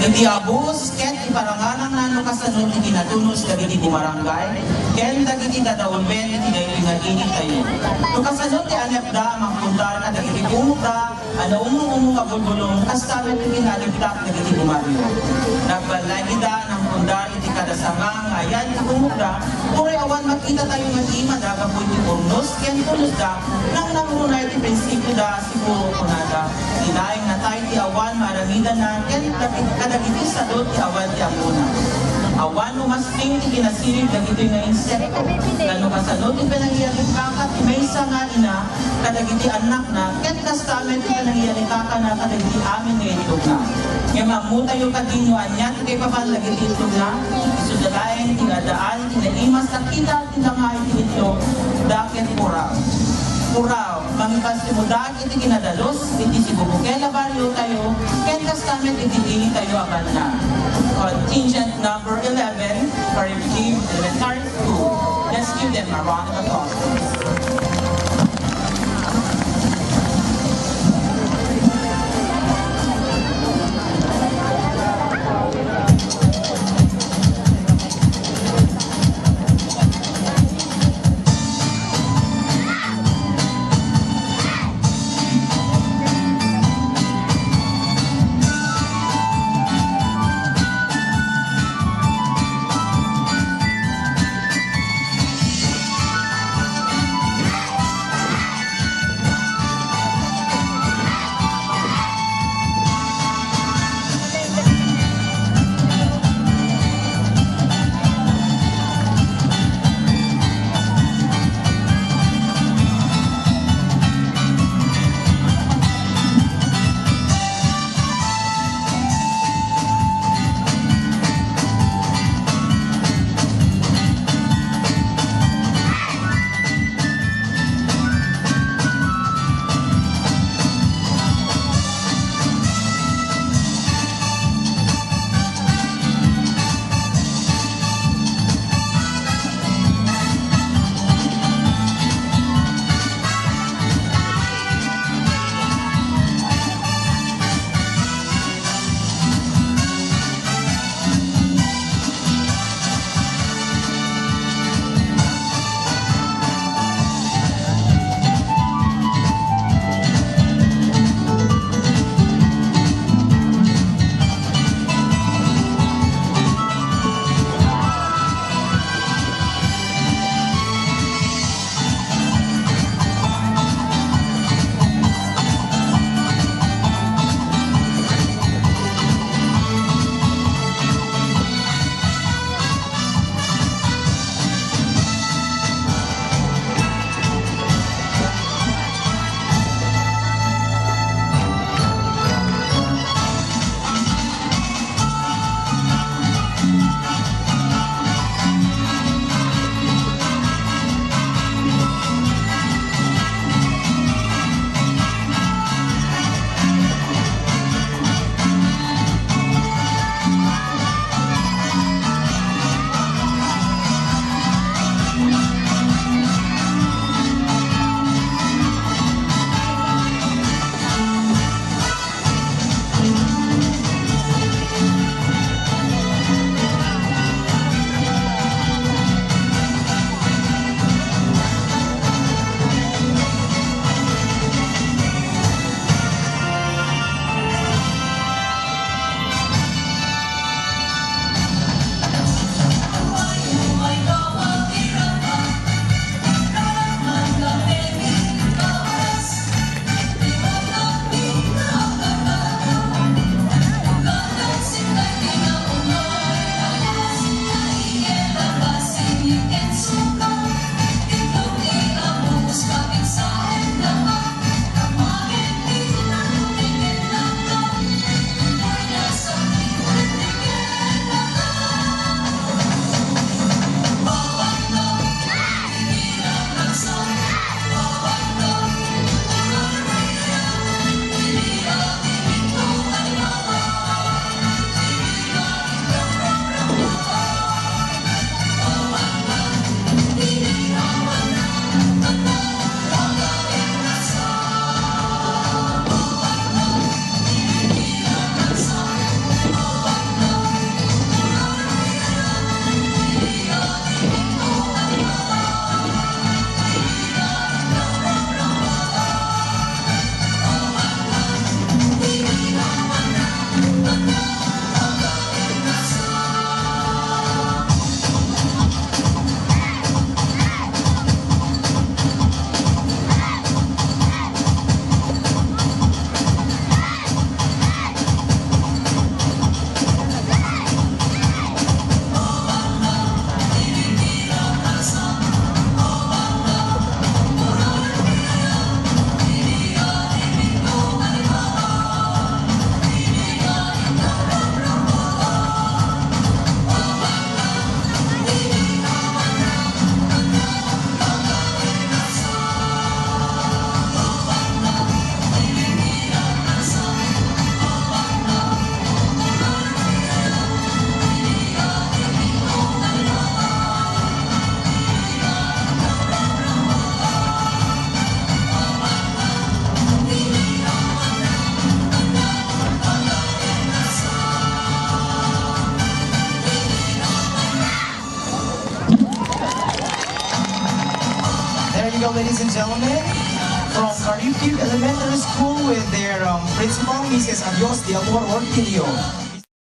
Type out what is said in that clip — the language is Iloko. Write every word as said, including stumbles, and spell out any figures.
Iti abus ket iparangarangna no kasano ti kinatunos dagiti bumarangay ken dagiti tataulmen iti daytoy nga initayo. No kasano ti anepda a mangpundar kadagiti umokda a naunong-unong a bulbulong, kasta met ti kinalibtak dagiti bumario. Nagbalay ida a nangpundar iti kada sanga nga ayan ti umokda, uray awan makitatayo nga imada gapu iti purnos ken tunosda, nangnangruna iti prinsipioda. Siguro kunada, ti laeng natay ti awan maaramidanna ken dagit-, kadagiti sadot ti awan ti ammona. Awan umasting ti kinasirib dagitoy nga insekto. Ngano kasano ti panangiyalikaka ti maysa nga ina kadagiti annakna, ket kasta met ti panangiyalikakana kadagiti amin nga itlogna. Ngem ammotayo kadi no ania ti kaipapan dagiti itlogna? Isuda laeng ti adaan ti naimas a kita ti langa iti itlog, da ket puraw. Puraw, mangipasimudaan iti kinadalus iti sibubukel a bariotayo ken kasta met iti initayo a banna. Contingent number eleven, Paribkib Elementary School. Let's give them a round of applause. There you go, ladies and gentlemen, from Carifib Elementary School with their um, principal, Missus Adios de Amor Ortilio.